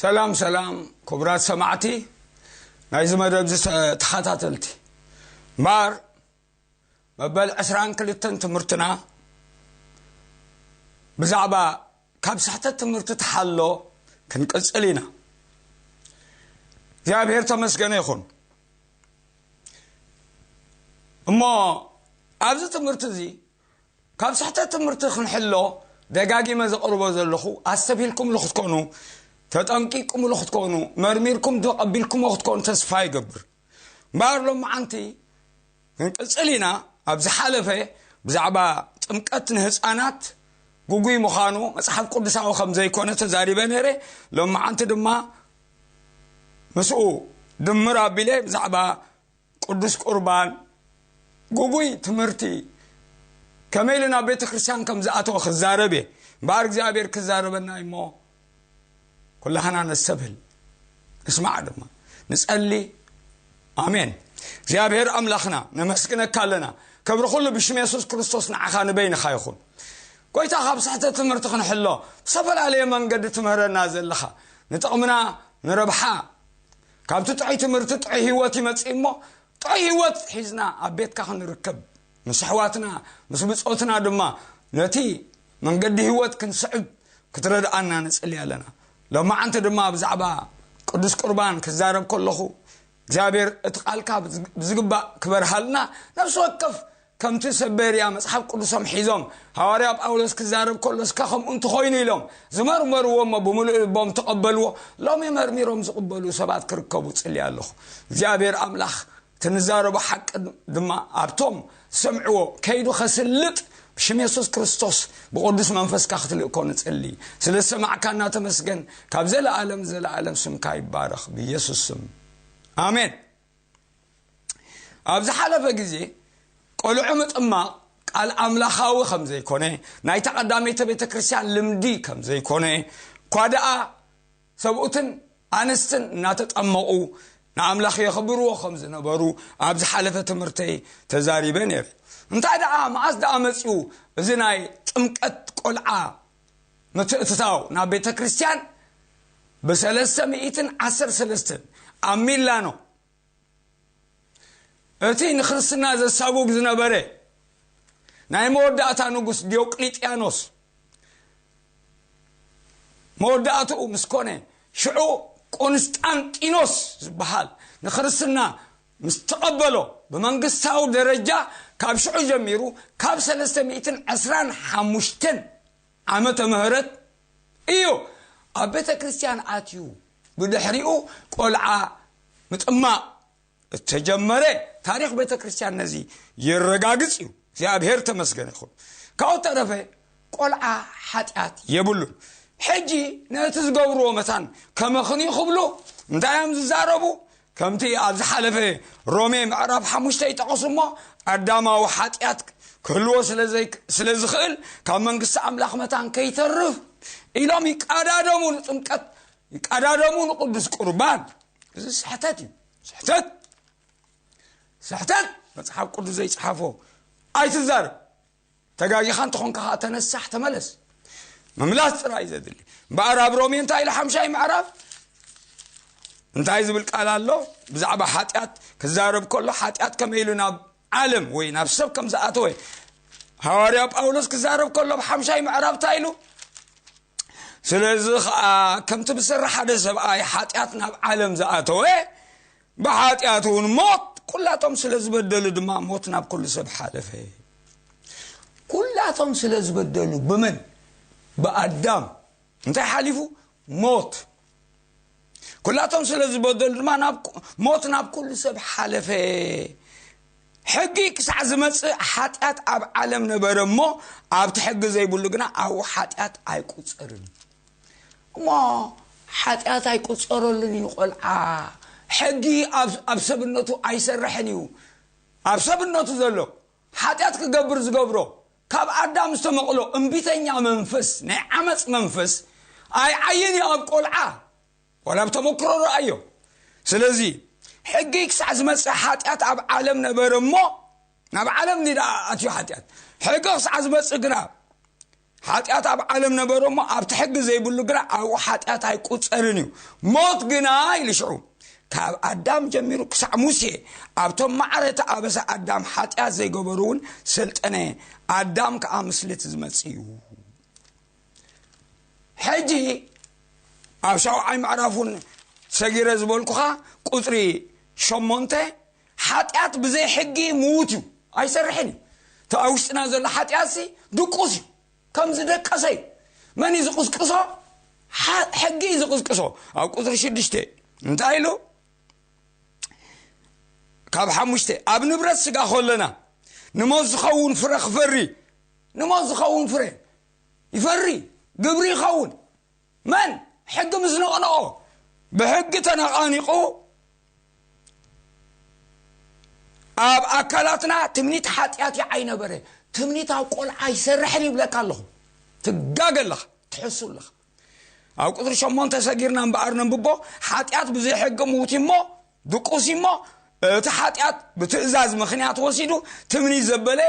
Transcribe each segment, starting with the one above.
ሰላም ሰላም፣ ክቡራት ሰማዕቲ ናይዚ መደብ እዚ ተኸታተልቲ። እምበኣር መበል ዕስራን ክልተን ትምህርትና ብዛዕባ ካብ ስሕተት ትምህርቲ ተሓሎ ክንቅጽል ኢና። እግዚኣብሔር ተመስገነ ይኹን። እሞ ኣብዚ ትምህርቲ እዚ ካብ ስሕተት ትምህርቲ ክንሕሎ ደጋጊመ ዘቕርቦ ዘለኹ ኣስተብሂልኩምሉ ክትኮኑ፣ ተጠንቂቁምሉ ክትኮኑ፣ መርሚርኩም ተቐቢልኩሞ ክትኮኑ ተስፋ ይገብር። እምበኣር ሎመዓንቲ ክንቅጽል ኢና። ኣብ ዝሓለፈ ብዛዕባ ጥምቀት ንህፃናት ግጉይ ምዃኑ መጽሓፍ ቅዱሳዊ ከም ዘይኮነ ተዛሪበ ነይረ። ሎመዓንቲ ድማ ምስኡ ድምር ኣቢለ ብዛዕባ ቅዱስ ቁርባን ግጉይ ትምህርቲ ከመይ ኢሉ ናብ ቤተ ክርስቲያን ከም ዝኣተወ ክዛረብ እየ። እምበኣር እግዚኣብሔር ክዛረበና እሞ ኩላህና ነስተብህል፣ ንስማዕ ድማ ንጸሊ። ኣሜን። እግዚኣብሔር ኣምላኽና ነመስግነካ ኣለና። ክብሪ ኩሉ ብሽም የሱስ ክርስቶስ ንዓኻ ንበይንኻ ይኹን። ጎይታ ካብ ስሕተት ትምህርቲ ክንሕሎ ብዝተፈላለየ መንገዲ ትምህረና ዘለኻ፣ ንጥቕምና ንረብሓ ካብቲ ጥዑይ ትምህርቲ ጥዑይ ህይወት ይመጽእ እሞ ጥዑይ ህይወት ሒዝና ኣብ ቤትካ ክንርከብ፣ ምስ ኣሕዋትና ምስ ብጾትና ድማ ነቲ መንገዲ ህይወት ክንስዕብ ክትረድኣና ንጽሊ ኣለና። ሎማዓንቲ ድማ ብዛዕባ ቅዱስ ቁርባን ክዛረብ ከለኹ እግዚኣብሔር እቲ ቃልካ ብዝግባእ ክበርሃልና ነፍሲ ወከፍ ከምቲ ሰብ ቤርያ መጽሓፍ ቅዱሶም ሒዞም ሃዋርያ ጳውሎስ ክዛረብ ከሎ እስከ ከምኡ እንተኾይኑ ኢሎም ዝመርመርዎ እሞ ብምሉእ ልቦም ተቐበልዎ። ሎሚ መርሚሮም ዝቕበሉ ሰባት ክርከቡ ጽሊ ኣለኹ። እግዚኣብሔር ኣምላኽ እቲ ንዛረቦ ሓቂ ድማ ኣብቶም ዝሰምዕዎ ከይዱ ከስልጥ ብሽም የሱስ ክርስቶስ ብቅዱስ መንፈስካ ክትልእኮ ንጽሊ። ስለ ዝሰማዕካና ተመስገን። ካብ ዘለኣለም ዘለኣለም ስምካ ይባረኽ ብየሱስ ስም ኣሜን። ኣብ ዝሓለፈ ግዜ ቆልዑ ምጥማቕ ቃል ኣምላኻዊ ከም ዘይኮነ፣ ናይታ ቀዳመይቲ ቤተ ክርስቲያን ልምዲ ከም ዘይኮነ፣ እኳ ደኣ ሰብኡትን ኣንስትን እናተጠመቑ ንኣምላኽ የኽብርዎ ከም ዝነበሩ ኣብ ዝሓለፈ ትምህርተይ ተዛሪበ ነይረ። እንታይ ደኣ መኣስ ደኣ መጺኡ እዚ ናይ ጥምቀት ቆልዓ ምትእትታው ናብ ቤተ ክርስቲያን? ብሰለስተ ሚእትን ዓሰርተ ሰለስተን ኣብ ሚላኖ እቲ ንክርስትና ዘሳጉግ ዝነበረ ናይ መወዳእታ ንጉስ ዲዮቅሊጥያኖስ መወዳእትኡ ምስ ኮነ፣ ሽዑ ቆንስጣንጢኖስ ዝበሃል ንክርስትና ምስ ተቐበሎ፣ ብመንግስታዊ ደረጃ ካብ ሽዑ ጀሚሩ ካብ ሰለስተ ሚእትን ዕስራን ሓሙሽተን ዓመተ ምህረት እዩ ኣብ ቤተ ክርስቲያን ኣትዩ። ብድሕሪኡ ቆልዓ ምጥማቕ እተጀመረ ታሪኽ ቤተ ክርስቲያን ነዚ የረጋግጽ እዩ። እግዚኣብሔር ተመስገን ይኹን። ካብኡ ተረፈ ቆልዓ ሓጢኣት የብሉን። ሕጂ ነቲ ዝገብርዎ መታን ከመኽንዩ ክብሉ እንታይ እዮም ዝዛረቡ? ከምቲ ኣብ ዝሓለፈ ሮሜ ምዕራፍ ሓሙሽተ ይጠቐሱ እሞ፣ ኣዳማዊ ሓጢኣት ክህልዎ ስለ ዘይ-፣ ስለ ዝኽእል ካብ መንግስቲ ኣምላኽ መታን ከይተርፍ ኢሎም ይቃዳደሙ፣ ንጥምቀት ይቃዳደሙ፣ ንቅዱስ ቁርባን። እዚ ስሕተት እዩ። ስሕተት፣ ስሕተት። መጽሓፍ ቅዱስ ዘይጽሓፎ ኣይትዛረብ። ተጋጊኻ እንተኾንካ ኸዓ ተነሳሕ፣ ተመለስ። ምምላስ ጥራይ ዘድሊ። እምበኣር ኣብ ሮሜ እንታይ ኢሉ ሓምሻይ ምዕራፍ እንታይ ዝብል ቃል ኣሎ? ብዛዕባ ሓጢኣት ክዛረብ ከሎ፣ ሓጢኣት ከመይ ኢሉ ናብ ዓለም ወይ ናብ ሰብ ከም ዝኣተወ ሃዋርያ ጳውሎስ ክዛረብ ከሎ፣ ኣብ ሓምሻይ ምዕራፍ እንታይ ኢሉ? ስለዚ ኸዓ ከምቲ ብስሪ ሓደ ሰብኣይ ሓጢኣት ናብ ዓለም ዝኣተወ፣ ብሓጢኣት እውን ሞት፣ ኩላቶም ስለ ዝበደሉ ድማ ሞት ናብ ኩሉ ሰብ ሓለፈ። ኩላቶም ስለ ዝበደሉ፣ ብመን? ብኣዳም። እንታይ ሓሊፉ? ሞት። ኩላቶም ስለ ዝበደሉ ድማ ናብ ኩ-፣ ሞት ናብ ኩሉ ሰብ ሓለፈ። ሕጊ ክሳዕ ዝመጽእ ሓጢኣት ኣብ ዓለም ነበረ እሞ፣ ኣብቲ ሕጊ ዘይብሉ ግና ኣብኡ ሓጢኣት ኣይቁጸርን። እሞ ሓጢኣት ኣይቁጸረሉን እዩ ቆልዓ። ሕጊ ኣብ፣ ኣብ ሰብነቱ ኣይሰርሕን እዩ። ኣብ ሰብነቱ ዘሎ ሓጢኣት ክገብር ዝገብሮ ካብ ኣዳም ዝተመቕሎ እምቢተኛ መንፈስ፣ ናይ ዓመፅ መንፈስ ኣይዓይን እዩ ኣብ ቆልዓ። ዋላ ኣብ ተመክሮ ረኣዮ። ስለዚ ሕጊ ክሳዕ ዝመፅእ ሓጢኣት ኣብ ዓለም ነበረ እሞ፣ ናብ ዓለም እንዲ ደኣ ኣትዩ ሓጢኣት። ሕጊ ክሳዕ ዝመፅእ ግና ሓጢኣት ኣብ ዓለም ነበረ እሞ ኣብቲ ሕጊ ዘይብሉ ግና ኣብኡ ሓጢኣት ኣይቁጸርን እዩ። ሞት ግና ኢሉ ሽዑ ካብ ኣዳም ጀሚሩ ክሳዕ ሙሴ ኣብቶም ማዕረቲ ኣበሳ ኣዳም ሓጢኣት ዘይገበሩ እውን ሰልጠነ። ኣዳም ከዓ ምስልት ዝመጽእ እዩ። ሕጂ ኣብ ሻውዓይ ምዕራፉን ሰጊረ ዝበልኩኻ ቁፅሪ ሸሞንተ ሓጢኣት ብዘይ ሕጊ ምዉት እዩ፣ ኣይሰርሕን እዩ። እቲ ኣብ ውሽጥና ዘሎ ሓጢኣትሲ ድቁስ እዩ። ከም ዝደቀሰ እዩ። መን እዩ ዝቕስቅሶ? ሓ- ሕጊ እዩ ዝቕስቅሶ። ኣብ ቁፅሪ ሽዱሽተ እንታይ ኢሉ? ካብ ሓሙሽተ ኣብ ንብረት ስጋ ከለና ንሞት ዝኸውን ፍረ ክፈሪ፣ ንሞት ዝኸውን ፍረ ይፈሪ፣ ግብሪ ይኸውን። መን ሕጊ ምስ ነቕነቖ፣ ብሕጊ ተነቓኒቑ ኣብ ኣካላትና ትምኒት ሓጢኣት ይዓይ ነበረ። ትምኒት ኣብ ቆልዓ ይሰርሕን ይብለካ ኣለኹ። ትጋገ ኣለኻ፣ ትሕሱ ኣለኻ። ኣብ ቁፅሪ ሸሞንተ ሰጊርና እምበኣር ነንብቦ። ሓጢኣት ብዘይ ሕጊ ምውት እሞ ድቁስ እሞ እቲ ሓጢኣት ብትእዛዝ ምኽንያት ወሲዱ ትምኒት ዘበለ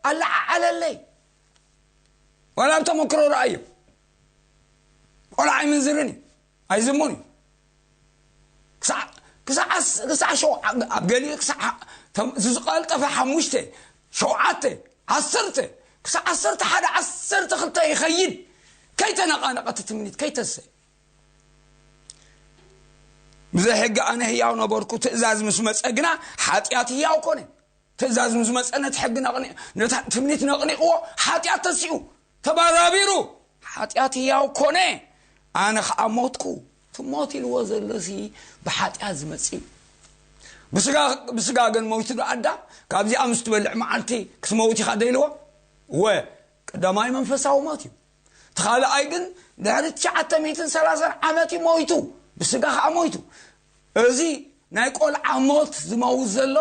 ኣለዓዓለለይ። ዋላ ኣብ ተመክሮ ረኣዮ። ቆልዓ ኣይምንዝርን እዩ፣ ኣይዝሙን እዩ። ክሳዕ ክሳዕ ዓስ- ክሳዕ ሸው ኣብ ገሊኡ ክሳዕ ተም- ዝቀልጠፈ ሓሙሽተ ሸውዓተ ዓሰርተ ክሳዕ ዓሰርተ ሓደ ዓሰርተ ክልተ ይኸይድ። ከይተነቃነቀ እቲ ትምኒት ከይተሰ ብዘይ ሕጊ ኣነ ህያው ነበርኩ። ትእዛዝ ምስ መጸ ግና ሓጢኣት ህያው ኮነ። ትእዛዝ ምስ መጸ ነቲ ሕጊ ነቕኒ- ነታ ትምኒት ነቕኒቕዎ ሓጢኣት ተሲኡ ተባራቢሩ ሓጢኣት ህያው ኮነ። ኣነ ኸዓ ሞትኩ። እቲ ሞት ኢልዎ ዘሎሲ ብሓጢኣት ዝመጽእ እዩ። ብስጋ ብስጋ ግን ሞይቱ ዶ ኣዳም ካብዚኣ ምስ ትበልዕ መዓልቲ ክትመውት ኢኻ ዶ ኢልዎ? ወ ቀዳማይ መንፈሳዊ ሞት እዩ። እቲ ካልኣይ ግን ድሕሪ ትሽዓተ ሚእትን ሰላሳን ዓመት እዩ ሞይቱ፣ ብስጋ ከዓ ሞይቱ። እዚ ናይ ቆልዓ ሞት ዝመውት ዘሎ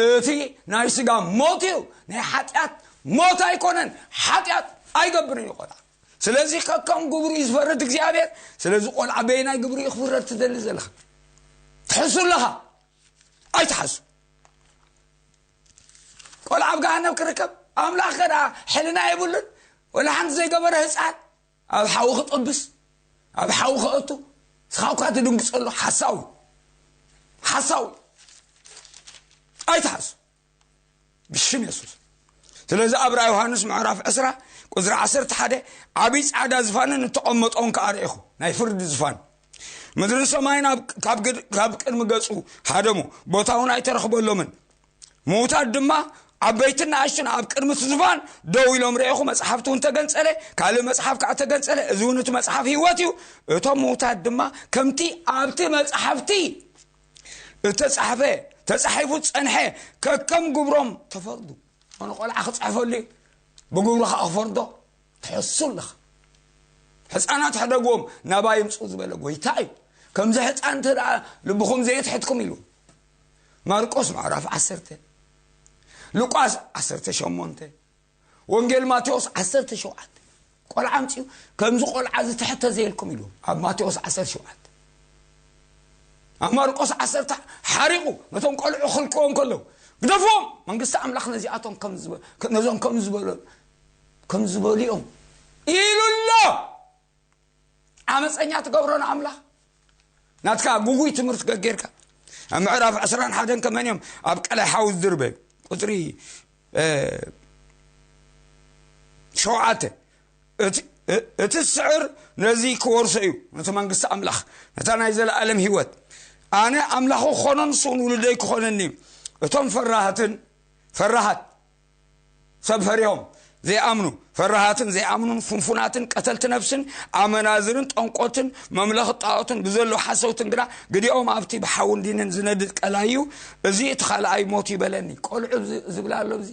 እቲ ናይ ስጋ ሞት እዩ፣ ናይ ሓጢኣት ሞት ኣይኮነን። ሓጢኣት ኣይገብርን እዩ ቆልዓ። ስለዚ ከከም ግብሩ እዩ ዝፈርድ እግዚኣብሔር። ስለዚ ቆልዓ በየናይ ግብሩ እዩ ክፍረድ ትደሊ ዘለኻ? ትሕሱ ኣለኻ? ኣይትሓሱ። ቆልዓ ኣብ ገሃነብ ክርከብ ኣምላኽ ከዳ ሕልና የብሉን። ወላ ሓንቲ ዘይገበረ ህፃን ኣብ ሓዊ ክጥብስ ኣብ ሓዊ ክእቱ ስኻ እኳ ትድንግፀሉ ሓሳዊ ሓሳዊ ኣይትሓሱ ብሽም የሱስ። ስለዚ ኣብ ራ ዮሃንስ ምዕራፍ ዕስራ ቁፅሪ ዓሰርተ ሓደ ዓብዪ ፃዕዳ ዝፋንን እተቐመጦን ከዓ ርኢኹ ናይ ፍርዲ ዝፋን ምድርን ሰማይን ኣብ- ካብ ግድ- ካብ ቅድሚ ገፁ ሃደሙ፣ ቦታ እውን ኣይተረኽበሎምን። ምዉታት ድማ ዓበይትን ንኣሽቱን ኣብ ቅድሚ እቲ ዝፋን ደው ኢሎም ረኢኹ። መጽሓፍቲ እውን ተገንጸለ። ካልእ መጽሓፍ ከዓ ተገንጸለ፣ እዚ እውን እቲ መጽሓፍ ህይወት እዩ። እቶም ምዉታት ድማ ከምቲ ኣብቲ መጽሓፍቲ እተጻሕፈ ተጻሒፉ ዝጸንሐ ከከም ግብሮም ተፈርዱ። ኣነ ቆልዓ ክጽሕፈሉ እዩ፣ ብግብሩ ከዓ ክፈርዶ። ትሕሱ ኣለኻ። ሕፃናት ሕደግዎም ናባይ ይምፅኡ ዝበለ ጎይታ እዩ። ከምዚ ሕፃን እንተ ደኣ ልብኹም ዘይትሕትኩም ኢሉ። ማርቆስ ምዕራፍ ዓሰርተ፣ ሉቃስ ዓሰርተ ሸሞንተ፣ ወንጌል ማቴዎስ ዓሰርተ ሸውዓተ። ቆልዓ ኣምፅኡ ከምዚ ቆልዓ እዚ ትሕተ ዘየልኩም ኢሉ ኣብ ማቴዎስ ዓሰርተ ሸውዓተ። ኣብ ማርቆስ ዓሰርተ ሓሪቑ ነቶም ቆልዑ ክልክዎም ከለዉ ግደፍዎም መንግስቲ ኣምላኽ ነዚኣቶም ከም ዝበ- ነዞም ከም ዝበሎ ከም ዝበሉ እዮም ኢሉ ኣሎ። ዓመፀኛ ትገብሮ ንኣምላኽ ናትካ ጉጉይ ትምህርቲ ገጌርካ። ኣብ ምዕራፍ ዕስራን ሓደን ከመን እዮም ኣብ ቀላይ ሓዊ ዝድርበዩ? ቁፅሪ እ፣ ሸውዓተ እቲ እ- እቲ ስዕር ነዚ ክወርሶ እዩ፣ ነቲ መንግስቲ ኣምላኽ፣ ነታ ናይ ዘለኣለም ህይወት። ኣነ ኣምላኹ ክኾኖ ንስውን ውሉደይ ክኾነኒ። እቶም ፈራሃትን ፈራሃት ሰብ ፈሪሆም ዘይኣምኑ ፈራሃትን ዘይኣምኑን ፍንፉናትን ቀተልቲ ነፍስን ኣመናዝርን ጠንቆትን መምለኽ ጣዖትን ብዘለዉ ሓሰውትን ግና ግዲኦም ኣብቲ ብሓውን ዲንን ዝነድድ ቀላይ እዩ። እዚ እቲ ካልኣይ ሞት ይበለኒ። ቆልዑ ዝ- ዝብላ ኣሎ። እዚ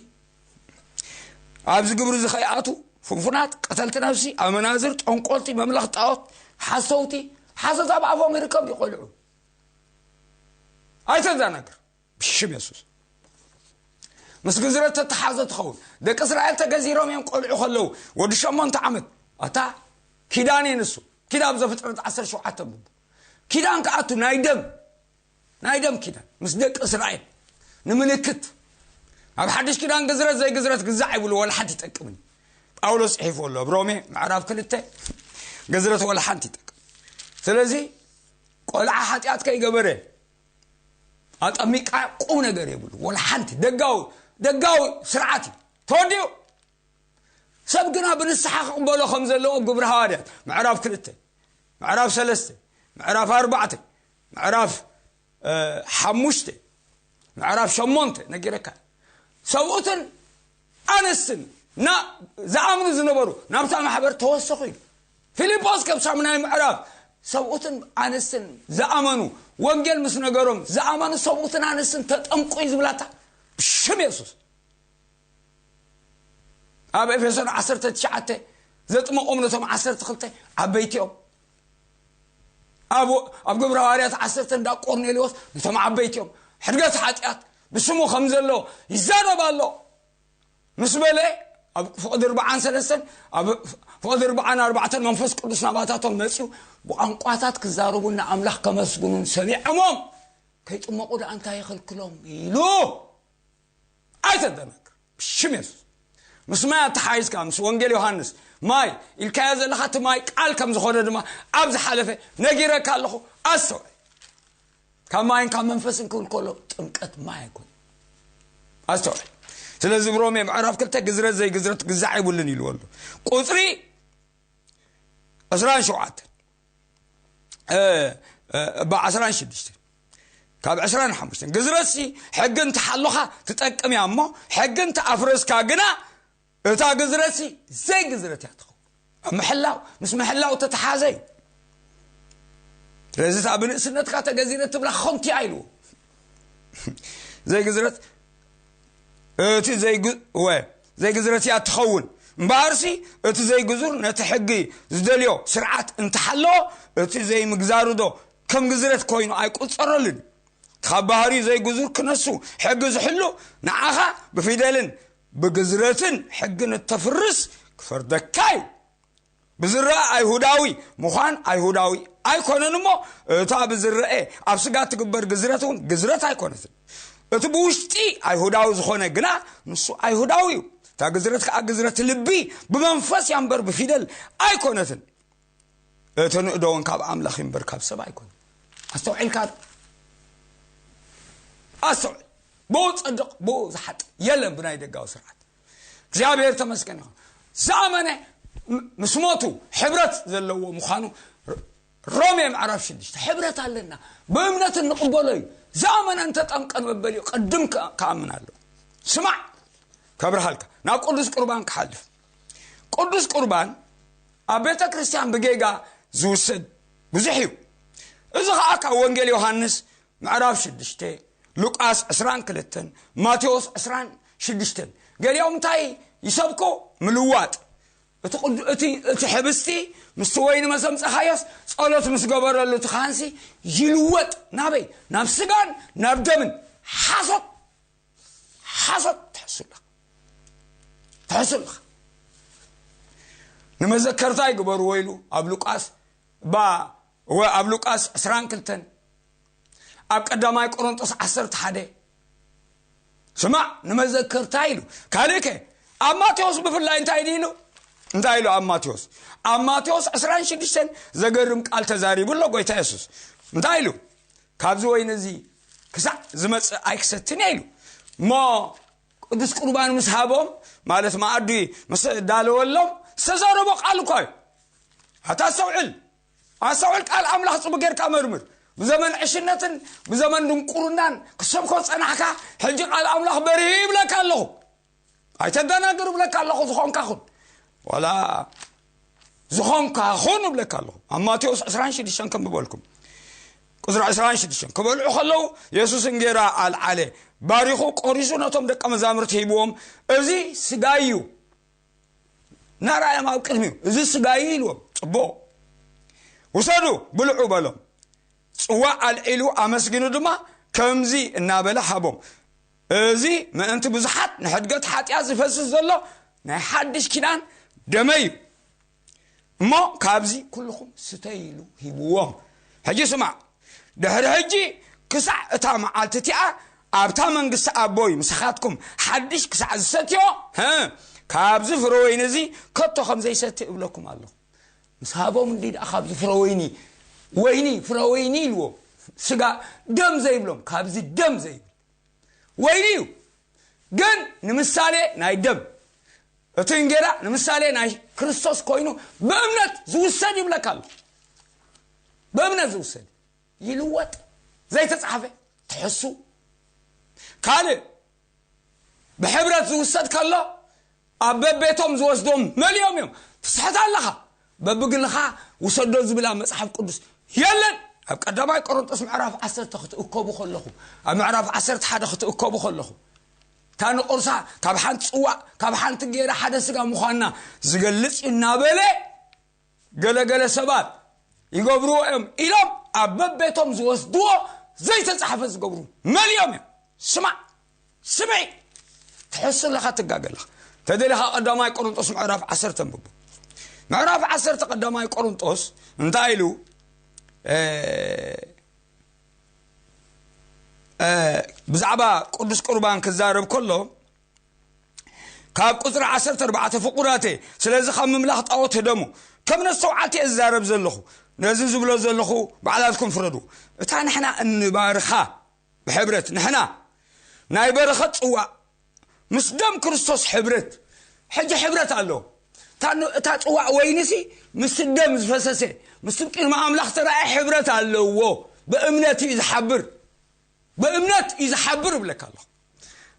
ኣብዚ ግብሪ እዚ ከይኣቱ ፍንፉናት ቀተልቲ ነፍሲ ኣመናዝር ጠንቆልቲ መምለኽ ጣዖት ሓሰውቲ ሓሶት ኣብ ኣፎም ይርከብ። ይቆልዑ ኣይተዛናግር ብሽም የሱስ። ምስ ግዝረት ተተሓዘ ትኸውን። ደቂ እስራኤል ተገዚሮም እዮም ቆልዑ ከለዉ ወዲ ሸሞንተ ዓመት። ኣታ ኪዳን እዩ ንሱ። ኪዳን ዘፍጥረት ዓሰርተ ሸውዓተ ብቡ ኪዳን ክኣቱ ናይ ደም ናይ ደም ኪዳን ምስ ደቂ እስራኤል ንምልክት። ኣብ ሓድሽ ኪዳን ግዝረት ዘይግዝረት ግዛዕ ይብሉ ወላ ሓንቲ ይጠቅምን። ጳውሎስ ጽሒፉ ኣሎ ኣብ ሮሜ ምዕራፍ ክልተ፣ ግዝረት ወላ ሓንቲ ይጠቅም። ስለዚ ቆልዓ ሓጢኣት ከይገበረ ኣጠሚቃ ቁም ነገር የብሉ። ወላ ሓንቲ ደጋዊ፣ ደጋዊ ስርዓት እዩ ተወዲኡ። ሰብ ግና ብንስሓ ክቕበሎ ከም ዘለዎ ኣብ ግብሪ ሃዋርያት ምዕራፍ ክልተ፣ ምዕራፍ ሰለስተ፣ ምዕራፍ ኣርባዕተ፣ ምዕራፍ ሓሙሽተ፣ ምዕራፍ ሸሞንተ ነጊረካ። ሰብኡትን ኣንስትን ና ዝኣምኑ ዝነበሩ ናብታ ማሕበር ተወሰኹ ኢሉ። ፊልጶስ ከም ሳምናይ ምዕራፍ ሰብኡትን ኣንስትን ዝኣመኑ፣ ወንጌል ምስ ነገሮም ዝኣመኑ ሰብኡትን ኣንስትን ተጠምቁ እዩ ዝብላታ ብሽም የሱስ። ኣብ ኤፌሶን ዓሰርተ ትሽዓተ ዘጥመቆም ነቶም ዓሰርተ ክልተ ዓበይቲ እዮም። ኣብ ኣብ ግብረ ሃዋርያት ዓሰርተ እንዳ ቆርኔሌዎስ ነቶም ዓበይቲ እዮም። ሕድገት ሓጢኣት ብስሙ ከም ዘሎ ይዛረብ ኣሎ ምስ በለ፣ ኣብ ፍቕዲ ኣርባዓን ሰለስተን፣ ኣብ ፍቕዲ ኣርባዓን ኣርባዕተን መንፈስ ቅዱስ ናባታቶም መፅዩ ብቋንቋታት ክዛረቡን ንኣምላኽ ከመስግኑን ሰሚዖሞም ከይጥመቑ ደኣ እንታይ ይኽልክሎም ኢሉ። ኣይተደነግር ብሽም የሱስ። ምስ ማይ ኣተሓይዝካ ምስ ወንጌል ዮሃንስ ማይ ኢልካዮ ዘለኻ እቲ ማይ ቃል ከም ዝኾነ ድማ ኣብ ዝሓለፈ ነጊረካ ኣለኹ። ኣስተውዕል። ካብ ማይን ካብ መንፈስን ክብል ከሎ ጥምቀት ማይ ኣይኮን። ኣስተውዕል። ስለዚ ብሮሜ ምዕራፍ ክልተ ግዝረት ዘይግዝረት ግዛዕ የብሉን ኢልዎ ኣሎ። ቁፅሪ ዕስራን ሸውዓተን፣ እ፣ እ፣ እባ ዕስራን ሽዱሽተን፣ ካብ ዕስራን ሓሙሽተን፣ ግዝረትሲ ሕጊ እንተሓሎኻ ትጠቅም እያ እሞ፣ ሕጊ እንተኣፍረስካ ግና እታ ግዝረትሲ ዘይግዝረት እያ ትኸውን። ኣብ ምሕላው፣ ምስ ምሕላው ተተሓዘ እዩ። ስለዚ እታ ብንእስነትካ ተገዚረ ትብላ ኾንቲ እያ ኢልዎ። ዘይግዝረት እቲ ዘይግ-፣ ወ-፣ ዘይግዝረት እያ ትኸውን። እምበኣርሲ እቲ ዘይግዙር ነቲ ሕጊ ዝደልዮ ስርዓት እንተሓለዎ፣ እቲ ዘይምግዛሩ ዶ ከም ግዝረት ኮይኑ ኣይቁጸረሉን? ካብ ባህሪኡ ዘይግዙር ክነሱ ሕጊ ዝሕሉ ንዓኻ ብፊደልን ብግዝረትን ሕጊ ንተፍርስ ክፈርደካ እዩ። ብዝረአ ኣይሁዳዊ ምዃን ኣይሁዳዊ ኣይኮነን እሞ፣ እታ ብዝረአ ኣብ ስጋ ትግበር ግዝረት እውን ግዝረት ኣይኮነትን። እቲ ብውሽጢ ኣይሁዳዊ ዝኾነ ግና ንሱ ኣይሁዳዊ እዩ። እታ ግዝረት ከኣ ግዝረት ልቢ ብመንፈስ እያ እምበር ብፊደል ኣይኮነትን። እቲ ንእዶ እውን ካብ ኣምላኽ እዩ እምበር ካብ ሰብ ኣይኮነን። ኣስተውዒልካ ዶ? ኣስተውዕል። ብኡ ዝጸድቕ ብኡ ዝሓጥእ የለን ብናይ ደጋዊ ስርዓት። እግዚኣብሔር ተመስገን ይኹን። ዝኣመነ ም-፣ ምስ ሞቱ ሕብረት ዘለዎ ምዃኑ ር-፣ ሮሜ ምዕራፍ ሽዱሽተ ሕብረት ኣለና። ብእምነት እንቕበሎ እዩ። ዝኣመነ እንተጠምቀ ንመበል እዩ። ቅድም ከ-፣ ክኣምን ኣለዎ። ስማዕ፣ ከብርሃልካ። ናብ ቅዱስ ቁርባን ክሓልፍ። ቅዱስ ቁርባን ኣብ ቤተ ክርስቲያን ብጌጋ ዝውሰድ ብዙሕ እዩ። እዚ ኸኣ ካብ ወንጌል ዮሃንስ ምዕራፍ ሽዱሽተ፣ ሉቃስ ዕስራን ክልተን፣ ማቴዎስ ዕስራን ሽዱሽተን። ገሊኦም እንታይ ይሰብኩ? ምልዋጥ። እቲ ቅዱ-፣ እቲ፣ እቲ ሕብስቲ ምስቲ ወይኒ መሰምጸኻዮስ ጸሎት ምስ ገበረሉ እቲ ካህንሲ ይልወጥ። ናበይ? ናብ ስጋን ናብ ደምን። ሓሶት፣ ሓሶት ትሕሱ ኣለኻ። ትሕሱ ኣለኻ። ንመዘከርታ ይግበርዎ ኢሉ ኣብ ሉቃስ፣ ባ-፣ ወ-፣ ኣብ ሉቃስ ዕስራን ክልተን፣ ኣብ ቀዳማይ ቆሮንጦስ ዓሰርተ ሓደ። ስማዕ፣ ንመዘከርታ ኢሉ። ካልእ ከ? ኣብ ማቴዎስ ብፍላይ እንታይ ኢሉ? እንታይ ኢሉ ኣብ ማቴዎስ? ኣብ ማቴዎስ ዕስራን ሽዱሽተን ዘገርም ቃል ተዛሪቡ ኣሎ ጎይታ የሱስ። እንታይ ኢሉ? "ካብዚ ወይኒ እዚ ክሳዕ ዝመጽእ ኣይክሰትን እየ" ኢሉ። እሞ ቅዱስ ቁርባን ምስ ሃቦም፣ ማለት መኣዲ ምስ ዳለወሎም ዝተዛረቦ ቃል እኳ እዩ። ኣታ ኣስተውዕል፣ ኣስተውዕል፣ ቃል ኣምላኽ ጽቡቅ ጌርካ መርምር። ብዘመን ዕሽነትን ብዘመን ድንቁርናን ክሰብኮ ጸናሕካ፣ ሕጂ ቃል ኣምላኽ በሪሁ ይብለካ ኣለኹ። ኣይተደናግር እብለካ ኣለኹ፣ ዝኾንካ ኹን። ዋላ ዝኾንካ ኹን እብለካ ኣለኹ። ኣብ ማቴዎስ ዕስራን ሽዱሽተን ከም ዝበልኩም፣ ቁጽሪ ዕስራን ሽዱሽተን፣ ክበልዑ ከለዉ የሱስ እንጌራ ኣልዓለ፣ ባሪኹ ቆሪሱ ነቶም ደቀ መዛሙርቲ ሂብዎም፣ "እዚ ስጋይ እዩ፣ ናራዮም ኣብ ቅድሚኡ፣ እዚ ስጋይ እዩ" ኢልዎም። ጽቡቕ፣ "ውሰዱ፣ ብልዑ" በሎም። ጽዋእ ኣልዒሉ ኣመስጊኑ ድማ ከምዚ እናበለ ሃቦም፣ "እዚ ምእንቲ ብዙሓት ንሕድገት ሓጢኣት ዝፈስስ ዘሎ ናይ ሓድሽ ኪዳን ደመይ እዩ። እሞ ካብዚ ኩልኹም ስተዩ" ኢሉ ሂብዎም። ሕጂ ስማዕ፣ "ድሕሪ ሕጂ ክሳዕ እታ መዓልቲ እቲኣ ኣብታ መንግስቲ ኣቦይ ምሳኻትኩም ሓድሽ ክሳዕ ዝሰትዮ፣ ህ፣ ካብዚ ፍረ ወይኒ እዚ ከቶ ከም ዘይሰቲ እብለኩም ኣለኹ። ምስ ሃቦም እንዲ ደኣ ካብዚ ፍረ ወይኒ፣ ወይኒ፣ ፍረ ወይኒ ኢልዎ፣ ስጋ ደም ዘይብሎም፣ ካብዚ ደም ዘይብል ወይኒ እዩ። ግን ንምሳሌ ናይ ደም፣ እቲ እንጌራ ንምሳሌ ናይ ክርስቶስ ኮይኑ ብእምነት ዝውሰድ ይብለካ ኣሎ። ብእምነት ዝውሰድ ይልወጥ፣ ዘይተጻሕፈ ትሕሱ። ካልእ ብሕብረት ዝውሰድ ከሎ ኣብ በቤቶም ዝወስዶም መሊኦም እዮም። ትስሕት ኣለኻ። በብግልኻ ውሰዶ ዝብል ኣብ መጽሓፍ ቅዱስ የለን። ኣብ ቀዳማይ ቆሮንጦስ ምዕራፍ ዓሰርተ ክትእከቡ ከለኹ፣ ኣብ ምዕራፍ ዓሰርተ ሓደ ክትእከቡ ከለኹ፣ እታ ንቑርሳ ካብ ሓንቲ ጽዋእ ካብ ሓንቲ ገይራ ሓደ ስጋ ምዃንና ዝገልጽ እዩ እናበለ ገለገለ ሰባት ይገብርዎ እዮም ኢሎም ኣብ በቤቶም ዝወስድዎ ዘይተጻሕፈ ዝገብሩ መሊኦም እዮም። ስማዕ፣ ስምዒ፣ ትሕሱ ኣለኻ፣ ትጋገ ኣለኻ። ተደሊኻ ቀዳማይ ቆሮንጦስ ምዕራፍ ዓሰርተ ኣንብቦ። ምዕራፍ ዓሰርተ ቀዳማይ ቆሮንጦስ እንታይ ኢሉ? እ፣ እ፣ ብዛዕባ ቅዱስ ቁርባን ክዛረብ ከሎ ካብ ቁጽሪ ዓሰርተ ኣርባዕተ፣ ፍቁራተ፣ ስለዚ ካብ ምምላኽ ጣዖት ህደሙ። ከም ነስተውዓልቲ እየ ዝዛረብ ዘለኹ። ነዚ ዝብሎ ዘለኹ ባዕላትኩም ፍረዱ። እታ ንሕና እንባርኻ ብሕብረት፣ ንሕና ናይ በረኸት ጽዋእ ምስ ደም ክርስቶስ ሕብረት። ሕጂ ሕብረት ኣሎ። እታ ን-፣ እታ ጽዋእ ወይንሲ ምስ ደም ዝፈሰሰ፣ ምስ ቅድሚ ኣምላኽ ተራእየ ሕብረት ኣለዎ። ብእምነት እዩ ዝሓብር። ብእምነት እዩ ዝሓብር እብለካ ኣለኹ።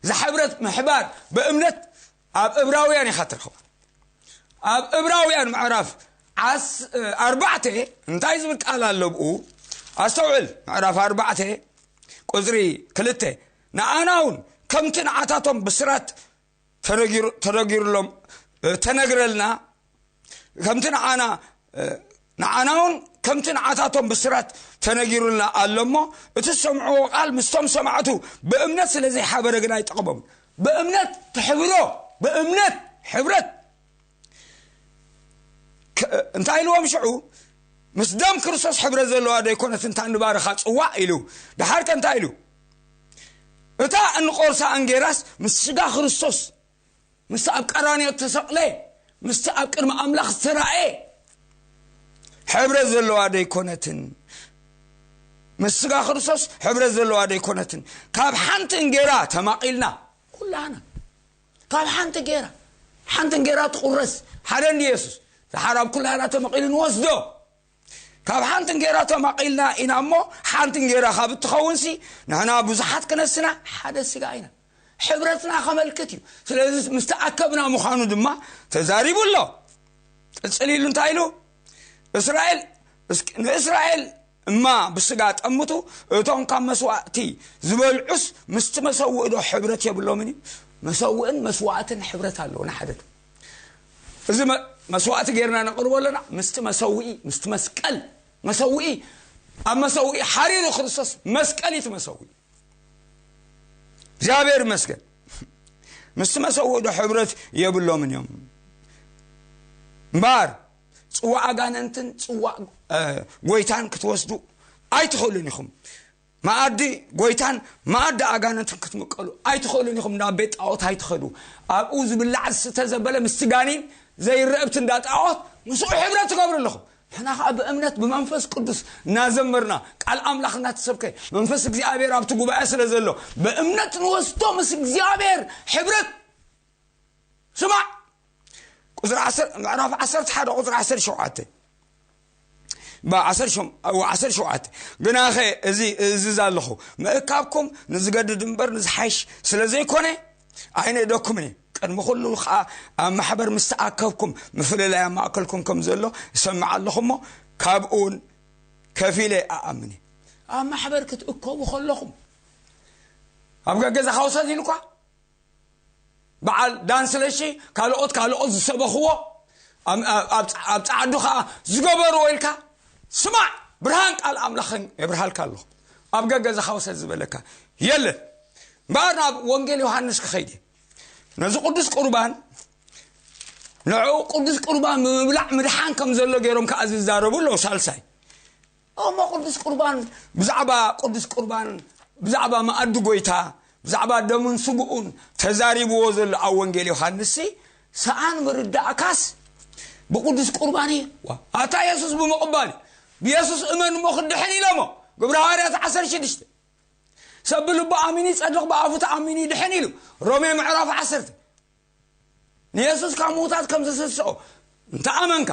ዝሕብረት ምሕባር ብእምነት ኣብ እብራውያን ኢኻ ትረኽባ። ኣብ እብራውያን ምዕራፍ ዓስ-፣ ኣርባዕተ እንታይ ዝብል ቃል ኣሎ ብኡ? ኣስተውዕል። ምዕራፍ ኣርባዕተ ቁጽሪ ክልተ፣ ንኣና እውን ከምቲ ንዓታቶም ብስራት ተነጊሩ-፣ ተነጊሩሎም፣ እ፣ ተነግረልና፣ ከምቲ ንዓና፣ እ፣ ንዓና እውን ከምቲ ንዓታቶም ብስራት ተነጊሩልና ኣሎ እሞ፣ እቲ ዝሰምዕዎ ቃል ምስቶም ሰማዕቱ ብእምነት ስለ ዘይሓበረ ግን ኣይጠቕሞም። ብእምነት ትሕብሮ፣ ብእምነት ሕብረት። ከ-፣ እንታይ ኢልዎም ሽዑ? "ምስ ደም ክርስቶስ ሕብረት ዘለዋ ዶ ኣይኮነትን እታ ንባርኻ ጽዋእ?" ኢሉ። ደሓር ከ እንታይ ኢሉ? "እታ እንቆርሳ እንጌራስ ምስ ስጋ ክርስቶስ፣ ምስቲ ኣብ ቀራንዮ እተሰቕለ፣ ምስቲ ኣብ ቅድሚ ኣምላኽ ዝተራእየ ሕብረት ዘለዋ ዶ ኣይኮነትን? ምስ ስጋ ክርስቶስ ሕብረት ዘለዋ ዶ ኣይኮነትን? ካብ ሓንቲ እንጌራ ተማቒልና ኩላና፣ ካብ ሓንቲ እንጌራ፣ ሓንቲ እንጌራ ትቑረስ፣ ሓደ እንዲ የሱስ፣ ደሓር ኣብ ኩላና ተመቒሉ ንወስዶ። ካብ ሓንቲ እንጌራ ተማቒልና ኢና እሞ፣ ሓንቲ እንጌራ ካብ እትኸውንሲ፣ ንሕና ብዙሓት ክነስና ሓደ ስጋ ኢና። ሕብረትና ከመልክት እዩ። ስለዚ ምስ ተኣከብና ምዃኑ ድማ ተዛሪቡ ኣሎ። ቅጽል ኢሉ እንታይ ኢሉ? እስራኤል፣ እስኪ ንእስራኤል እማ ብስጋ ጠምቱ፣ እቶም ካብ መስዋእቲ ዝበልዑስ ምስቲ መሰውእ ዶ ሕብረት የብሎምን እዩ? መሰውእን መስዋእትን ሕብረት ኣለዎ፣ ንሓደ ዶ? እዚ መ-፣ መስዋእቲ ጌርና ነቕርቦ ኣለና፣ ምስቲ መሰውኢ፣ ምስቲ መስቀል፣ መሰውኢ፣ ኣብ መሰውኢ ሓሪሩ ክርስቶስ መስቀል እዩ እቲ መሰውኢ። እግዚኣብሔር ይመስገን። ምስቲ መሰውእ ዶ ሕብረት የብሎምን እዮም? እምበኣር ጽዋእ ኣጋንንትን ጽዋእ፣ እ፣ ጎይታን ክትወስዱ ኣይትኽእሉን ኢኹም። መኣዲ ጎይታን መኣዲ ኣጋንንትን ክትምቀሉ ኣይትኽእሉን ኢኹም። ናብ ቤት ጣዖት ኣይትኸዱ። ኣብኡ ዝብላዕ ዝስተ ዘበለ ምስቲ ጋኔን ዘይረአ ኣብቲ እንዳ ጣዖት ምስኡ ሕብረት ትገብሩ ኣለኹም። ንሕና ኸዓ ብእምነት ብመንፈስ ቅዱስ እናዘመርና፣ ቃል ኣምላኽ እናተሰብከ፣ መንፈስ እግዚኣብሔር ኣብቲ ጉባኤ ስለ ዘሎ፣ ብእምነት ንወስዶ ምስ እግዚኣብሔር ሕብረት። ስማዕ፣ ቁጽሪ ዓሰርተ፣ ምዕራፍ ዓሰርተ ሓደ ቁጽሪ ዓሰርተ ሸውዓተ። ባ፣ ዓሰርተ ሸም-፣ ኣዎ፣ ዓሰርተ ሸውዓተ። "ግናኸ እዚ እእዝዝ ኣለኹ፣ ምእካብኩም ንዝገድድ እምበር ንዝሓይሽ ስለ ዘይኮነ፣ ኣይንእደኩምን እየ። ቅድሚ ኩሉ ኸዓ ኣብ ማሕበር ምስ ተኣከብኩም፣ ምፍልላይ ኣብ ማእከልኩም ከም ዘሎ እሰምዕ ኣለኹ እሞ፣ ካብኡ እውን ከፊለ እኣምን እየ።" ኣብ ማሕበር ክትእከቡ ከለኹም፣ ኣብ ገገዛኻ ውሰድ ኢሉ እኳ በዓል ዳን ስለሺ፣ ካልኦት፣ ካልኦት ዝሰበኽዎ፣ ኣብ፣ ኣብ፣ ኣብ ጸ-፣ ኣብ ጸዓዱ ኸዓ ዝገበርዎ ኢልካ ስማዕ፣ ብርሃን ቃል ኣምላኽን የብርሃልካ ኣለኹ። ኣብ ገገዛኻ ውሰድ ዝበለካ የለን። እምበኣር ናብ ወንጌል ዮሃንስ ክኸይድ እየ። ነዚ ቅዱስ ቁርባን፣ ንዕኡ ቅዱስ ቁርባን ብምብላዕ ምድሓን ከም ዘሎ ገይሮም ከኣ ዝዛረቡ ኣለዉ። ሳልሳይ፣ እሞ ቅዱስ ቁርባን፣ ብዛዕባ ቅዱስ ቁርባን፣ ብዛዕባ መኣዲ ጎይታ፣ ብዛዕባ ደሙን ስግኡን ተዛሪብዎ ዘሎ ኣብ ወንጌል ዮሃንስ ሲ፣ ሰኣን ምርዳእካስ ብቅዱስ ቁርባን እዩ። ኣታ የሱስ ብምቕባል እዩ። ብየሱስ እመን እሞ ክትድሕን ኢሎሞ። ግብረ ሃዋርያት ዓሰርተ ሽዱሽተ። ሰብ ብልቡ ኣሚኑ ይጸድቕ፣ ብኣፉ ተኣሚኑ ይድሕን ኢሉ። ሮሜ ምዕራፍ ዓሰርተ። ንየሱስ ካብ ምዉታት ከም ዘሰስኦ እንተ ኣመንካ፣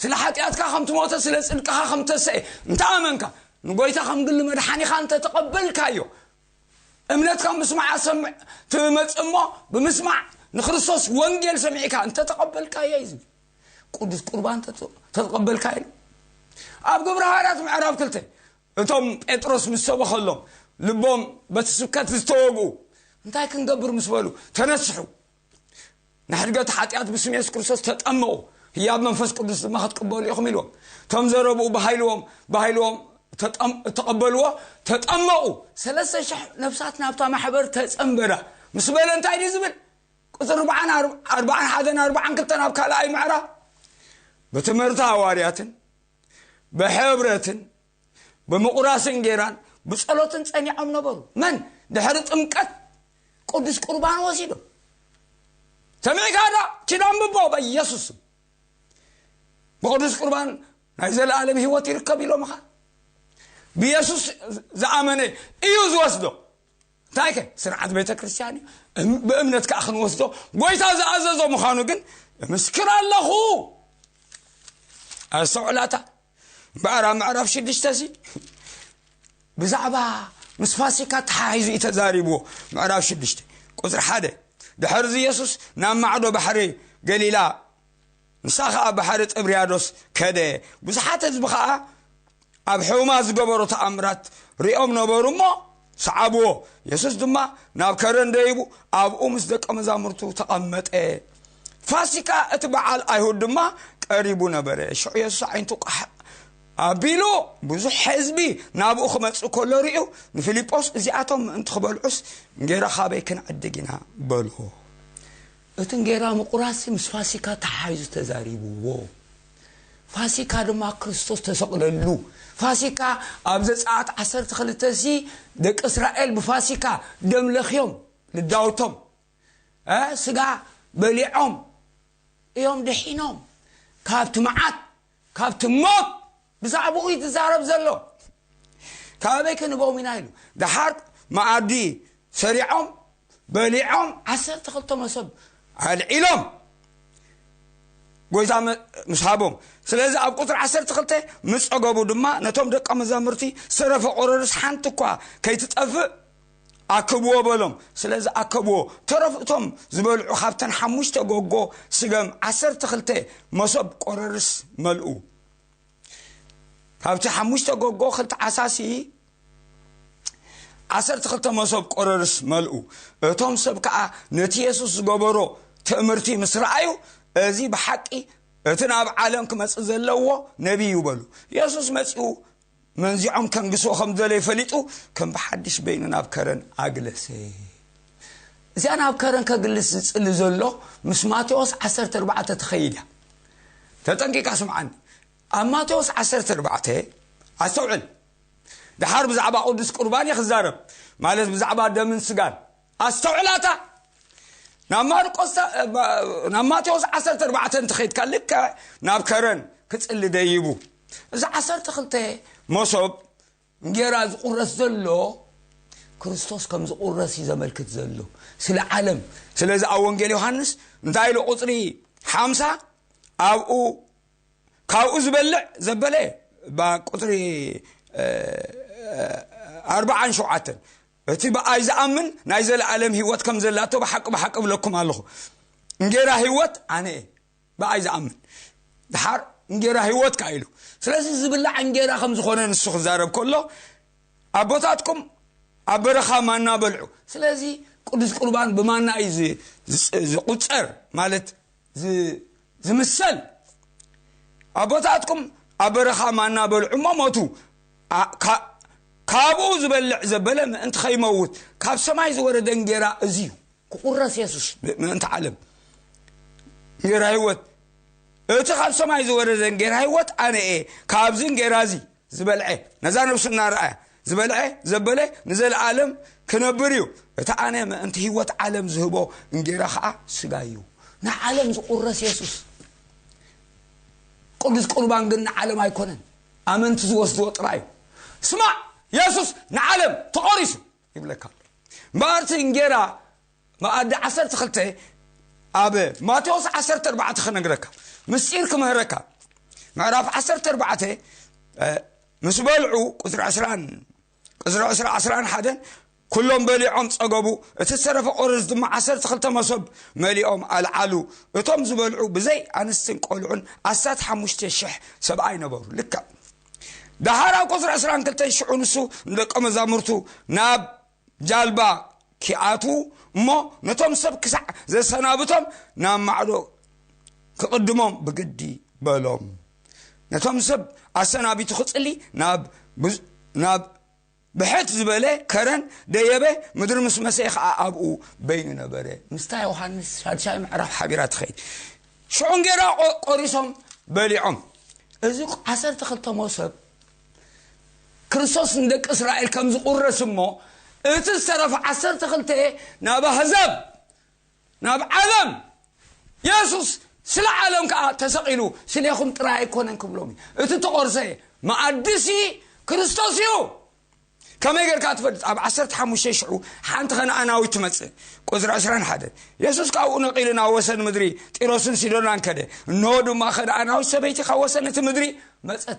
ስለ ሓጢኣትካ ከም ትሞተ፣ ስለ ጽድቅኻ ከም ተሰኤ እንተ ኣመንካ፣ ንጎይታ ከም ግሊ መድሓኒኻ እንተ ተቐበልካዮ፣ እምነት ካብ ምስማዕ ኣሰምዕ ትመጽእ እሞ፣ ብምስማዕ ንክርስቶስ ወንጌል ሰሚዕካ እንተ ተቐበልካዮ እዩ ዝብል። ቅዱስ ቁርባን እንተ ተቐበልካዮ። ኣብ ግብረ ሃዋርያት ምዕራፍ ክልተ፣ እቶም ጴጥሮስ ምስ ሰበኸሎም፣ ልቦም በቲ ስብከት ዝተወግኡ፣ እንታይ ክንገብር ምስ በሉ፣ ተነስሑ። ንሕድገት ሓጢኣት ብስም የሱስ ክርስቶስ ተጠመቑ፣ ህያብ መንፈስ ቅዱስ ድማ ክትቅበሉ ኢኹም ኢልዎም። እቶም ዘረብኡ ብሃይልዎም፣ ብሃይልዎም ተጠም-፣ ተቐበልዎ፣ ተጠመቑ። ሰለስተ ሽሕ ነፍሳት ናብታ ማሕበር ተጸንበራ ምስ በለ እንታይ ድዩ ዝብል? ቁጽሪ ኣርባዓን ኣር-፣ ኣርባዓን ሓደን ኣርባዓን ክልተን ኣብ ካልኣይ ምዕራፍ፣ ብትምህርቲ ሃዋርያትን ብሕብረትን ብምቑራስ እንጌራን ብጸሎትን ጸኒዖም ነበሩ። መን? ድሕሪ ጥምቀት ቅዱስ ቁርባን ወሲዶም። ሰሚዕካ ዶ? ኪድ ኣንብቦ በኢየሱስ ስም። ብቅዱስ ቁርባን ናይ ዘለኣለም ህይወት ይርከብ ኢሎምኻ። ብየሱስ ዝኣመነ እዩ ዝወስዶ። እንታይ ከ? ስርዓት ቤተ ክርስቲያን እዩ። እም-፣ ብእምነት ከኣ ክንወስዶ ጎይታ ዝኣዘዞ ምዃኑ ግን እምስክር ኣለኹ። ኣስተውዕላታ። እምበኣር ኣብ ምዕራፍ ሽዱሽተ ሲ ብዛዕባ ምስ ፋሲካ ተሓሒዙ እዩ ተዛሪብዎ። ምዕራፍ ሽዱሽተ ቁጽሪ ሓደ። ድሕርዚ የሱስ ናብ ማዕዶ ባሕሪ ገሊላ፣ ንሳ ኸኣ ባሕሪ ጥብርያዶስ ከደ። ብዙሓት ህዝቢ ኸኣ ኣብ ሕሙማት ዝገበሮ ተኣምራት ሪኦም ነበሩ እሞ ሰዓብዎ። የሱስ ድማ ናብ ከረን ደይቡ ኣብኡ ምስ ደቀ መዛሙርቱ ተቐመጠ። ፋሲካ እቲ በዓል ኣይሁድ ድማ ቀሪቡ ነበረ። ሽዑ የሱስ ኣዒንቱ ቃሕ ኣቢሉ ብዙሕ ህዝቢ ናብኡ ክመጽእ ከሎ ሪኡ ንፊልጶስ፣ "እዚኣቶም ምእንቲ ክበልዑስ እንጌራ ካበይ ክንዕድግ ኢና?" በሎ። እቲ እንጌራ ምቑራስ ምስ ፋሲካ ተሓሒዙ ተዛሪብዎ። ፋሲካ ድማ ክርስቶስ ተሰቕለሉ። ፋሲካ ኣብ ዘጸኣት ዓሰርተ ክልተ ሲ ደቂ እስራኤል ብፋሲካ ደም ለኽዮም ልዳውቶም፣ እ፣ ስጋ በሊዖም እዮም ድሒኖም። ካብቲ መዓት፣ ካብቲ ሞት ብዛዕባኡ እዩ ዝዛረብ ዘሎ። ካበይ ክንቦም ኢና ኢሉ። ደሓር መኣዲ ሰሪዖም፣ በሊዖም፣ ዓሰርተ ክልተ መሶብ ኣልዒሎም። ጎይታ መ-፣ ምስ ሃቦም። ስለዚ ኣብ ቁጽሪ ዓሰርተ ክልተ ምስ ጸገቡ ድማ ነቶም ደቀ መዛሙርቲ ዝተረፈ ቆረርስ ሓንቲ እኳ ከይትጠፍእ ኣክብዎ በሎም። ስለዚ ኣከብዎ። ተረፍ እቶም ዝበልዑ ካብተን ሓሙሽተ ጎጎ ስገም ዓሰርተ ክልተ መሶብ ቆረርስ መልኡ። ካብቲ ሓሙሽተ ጎጎ ክልተ ዓሳሲ ዓሰርተ ክልተ መሶብ ቆረርስ መልኡ። እቶም ሰብ ከኣ ነቲ የሱስ ዝገበሮ ትእምርቲ ምስ ረኣዩ፣ "እዚ ብሓቂ እቲ ናብ ዓለም ክመጽእ ዘለዎ ነቢይ እዩ" በሉ። የሱስ መጺኡ መንዚዖም ከንግስዎ ከም ዝደለዩ ፈሊጡ፣ ከም ብሓድሽ በይኑ ናብ ከረን ኣግለሰ። እዚኣ ናብ ከረን ከግልስ ዝጽሊ ዘሎ ምስ ማቴዎስ ዓሰርተ ኣርባዕተ ትኸይድ እያ። ተጠንቂቃ ስምዓኒ። ኣብ ማቴዎስ ዓሰርተ ኣርባዕተ ኣስተውዕል። ደሓር ብዛዕባ ቅዱስ ቁርባን እየ ክዛረብ፣ ማለት ብዛዕባ ደምን ስጋን። ኣስተውዕላታ። ናብ ማርቆስ ተ-፣ ናብ ማቴዎስ ዓሰርተ ኣርባዕተ እንተኸይድካ፣ ልክዕ ናብ ከረን ክጽሊ ደይቡ። እዚ ዓሰርተ ክልተ መሶብ እንጌራ ዝቑረስ ዘሎ፣ ክርስቶስ ከም ዝቑረስ እዩ ዘመልክት ዘሎ። ስለ ዓለም። ስለዚ ኣብ ወንጌል ዮሃንስ እንታይ ኢሉ? ቁጽሪ ሓምሳ፣ ኣብኡ ካብኡ ዝበልዕ ዘበለ፣ ባ-፣ ቁጽሪ፣ እ፣ ኣርባዓን ሸውዓተን፣ "እቲ ብኣይ ዝኣምን ናይ ዘለኣለም ህይወት ከም ዘላቶ ብሓቂ ብሓቂ እብለኩም ኣለኹ። እንጌራ ህይወት ኣነ እየ፣ ብኣይ ዝኣምን። ደሓር እንጌራ ህይወት ከኣ" ኢሉ። ስለዚ ዝብላዕ እንጌራ ከም ዝኾነ ንሱ ክዛረብ ከሎ፣ "ኣቦታትኩም ኣብ በረኻ ማና በልዑ።" ስለዚ ቅዱስ ቁርባን ብማና እዩ ዝ-፣ ዝ-፣ ዝቁጸር፣ ማለት ዝ-፣ ዝምሰል። "ኣቦታትኩም ኣብ በረኻ ማና በልዑ እሞ ሞቱ። ኣ-፣ ካ-፣ ካብኡ ዝበልዕ ዘበለ ምእንቲ ኸይመውት ካብ ሰማይ ዝወረደ እንጌራ እዚ እዩ። ክቑረስ የሱስ ብ-፣ ምእንቲ ዓለም እንጌራ ህይወት። እቲ ካብ ሰማይ ዝወረደ እንጌራ ህይወት ኣነ እየ። ካብዚ እንጌራ እዚ ዝበልዐ፣ ነዛ ነብሱ እናረኣያ ዝበልዐ ዘበለ ንዘለኣለም ክነብር እዩ። እቲ ኣነ ምእንቲ ህይወት ዓለም ዝህቦ እንጌራ ኸኣ ስጋ እዩ። ንዓለም ዝቁረስ የሱስ። ቅዱስ ቁርባን ግን ንዓለም ኣይኮነን፣ ኣመንቲ ዝወስድዎ ጥራይ እዩ። ስማዕ፣ የሱስ ንዓለም ተቆሪሱ ይብለካ ኣሎ። እምበኣር እቲ እንጌራ መኣዲ ዓሰርተ ክልተ ኣብ ማቴዎስ ዓሰርተ ኣርባዕተ ክነግረካ፣ ምስጢር ክምህረካ። ምዕራፍ ዓሰርተ ኣርባዕተ፣ እ፣ ምስ በልዑ፣ ቁፅሪ ዕስራን፣ ቁፅሪ ዕስራ፣ ዕስራን ሓደን፣ ኩሎም በሊዖም ጸገቡ። እቲ ዝተረፈ ቆርስ ድማ ዓሰርተ ክልተ መሶብ መሊኦም ኣልዓሉ። እቶም ዝበልዑ ብዘይ ኣንስትን ቆልዑን ኣስታት ሓሙሽተ ሽሕ ሰብኣይ ነበሩ። ልክዕ። ደሓር ኣብ ቁፅሪ ዕስራን ክልተን፣ ሽዑ ንሱ ንደቀ መዛሙርቱ ናብ ጃልባ ኪኣትዉ እሞ ነቶም ሰብ ክሳዕ ዘሰናብቶም ናብ ማዕዶ ክቕድሞም ብግዲ በሎም። ነቶም ሰብ ኣሰናቢቱ ክጽሊ ናብ ብዙ-፣ ናብ ብሕት ዝበለ ከረን ደየበ፣ ምድሪ ምስ መሰየ ኸዓ ኣብኡ በይኑ ነበረ። ምስታ ዮሃንስ ሻድሻይ ምዕራፍ ሓቢራ ትኸይድ። ሽዑ እንጌራ ቆ-፣ ቆሪሶም በሊዖም። እዚ ዓሰርተ ክልተ መሶብ ክርስቶስ ንደቂ እስራኤል ከም ዝቁረስ እሞ፣ እቲ ዝተረፈ ዓሰርተ ክልተ ናብ ኣህዛብ፣ ናብ ዓለም፣ የሱስ ስለ ዓለም ከኣ ተሰቒሉ፣ ስሌኹም ጥራይ ኣይኮነን ክብሎም እዩ። እቲ ተቆርሰ መኣድሲ ክርስቶስ እዩ። ከመይ ጌርካ ትፈልጥ? ኣብ ዓሰርተ ሓሙሽተ ሽዑ ሓንቲ ከነኣናዊት ትመጽእ። ቁጽሪ ዕስራን ሓደን፣ የሱስ ካብኡ ነቒሉ ናብ ወሰን ምድሪ ጢሮስን ሲዶናን ከደ። እንሆ ድማ ከነኣናዊት ሰበይቲ ካብ ወሰን እቲ ምድሪ መጸት፣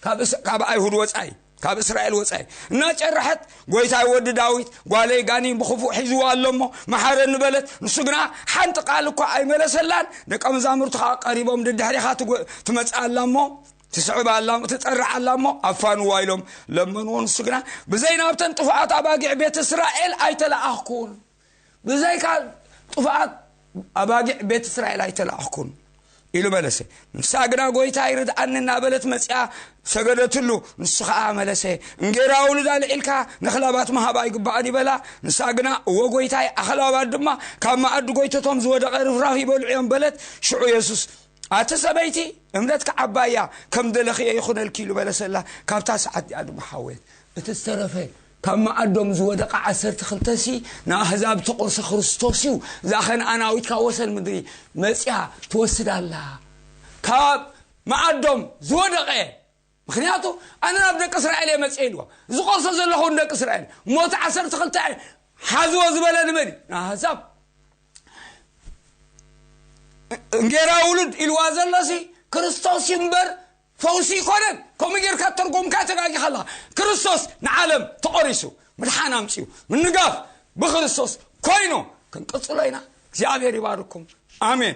ካብ እስ-፣ ካብ ኣይሁድ ወጻኢ፣ ካብ እስራኤል ወጻኢ እናጨረሐት፣ "ጎይታይ፣ ወዲ ዳዊት፣ ጓለይ ጋኔን ብኽፉእ ሒዝዋ ኣሎ እሞ መሓረኒ" በለት። ንሱ ግና ሓንቲ ቃል እኳ ኣይመለሰላን። ደቀ መዛሙርቱ ከኣ ቀሪቦም፣ "ድድሕሪኻ ትጎ-፣ ትመጽእ ኣላ እሞ ትስዕብ ኣላ፣ ትጸርዕ ኣላ እሞ ኣፋንዋ" ኢሎም ለመንዎ። ንሱ ግና፣ "ብዘይ ናብተን ጥፉኣት ኣባጊዕ ቤት እስራኤል ኣይተለኣኽኩን፣ ብዘይካ ጥፉኣት ኣባጊዕ ቤት እስራኤል ኣይተለኣኽኩን" ኢሉ መለሰ። ንሳ ግና፣ "ጎይታይ፣ ርድኣኒ" እናበለት መጺኣ ሰገደትሉ። ንሱ ኸኣ መለሰ፣ "እንጌራ ውሉድ ኣልዒልካ ንኽላባት ምሃብ ኣይግባእን" ይበላ። ንሳ ግና፣ "እወ ጎይታይ፣ ኣኽላባት ድማ ካብ መኣዲ ጎይተቶም ዝወደቐ ርፍራፍ ይበልዑ እዮም" በለት። ሽዑ የሱስ፣ "ኣቲ ሰበይቲ፣ እምነትኪ ዓባይ እያ፣ ከም ደለኽዮ ይኹነልኪ" ኢሉ መለሰላ። ካብታ ሰዓት እቲኣ ድማ ሓወየት። እቲ ዝተረፈ ካብ መኣዶም ዝወደቐ ዓሰርተ ክልተ ሲ ንኣህዛብ ተቆርሰ ክርስቶስ እዩ። እዛ ከነኣናዊት ካብ ወሰን ምድሪ መጽያ ትወስድ ኣላ። ካብ መኣዶም ዝወደቐ፣ ምኽንያቱ፣ "ኣነ ናብ ደቂ እስራኤል እየ መጽየ" ኢልዋ። "ዝቆርሶ ዘለኹ ንደቂ እስራኤል እሞ፣ እቲ ዓሰርተ ክልተ ሓዝዎ" ዝበለ ንመን እዩ? ንኣህዛብ። እንጌራ ውሉድ ኢልዋ ዘሎሲ ክርስቶስ እዩ እምበር ፈውሲ ይኮነን። ከምኡ ጌርካ ተርጎምካ ተጋጊኻ ኣለኻ። ክርስቶስ ንዓለም ተቆሪሱ፣ ምድሓን ኣምጺኡ፣ ምንጋፍ ብክርስቶስ ኮይኑ። ክንቅጽሎ ኢና። እግዚኣብሔር ይባርኩም። ኣሜን።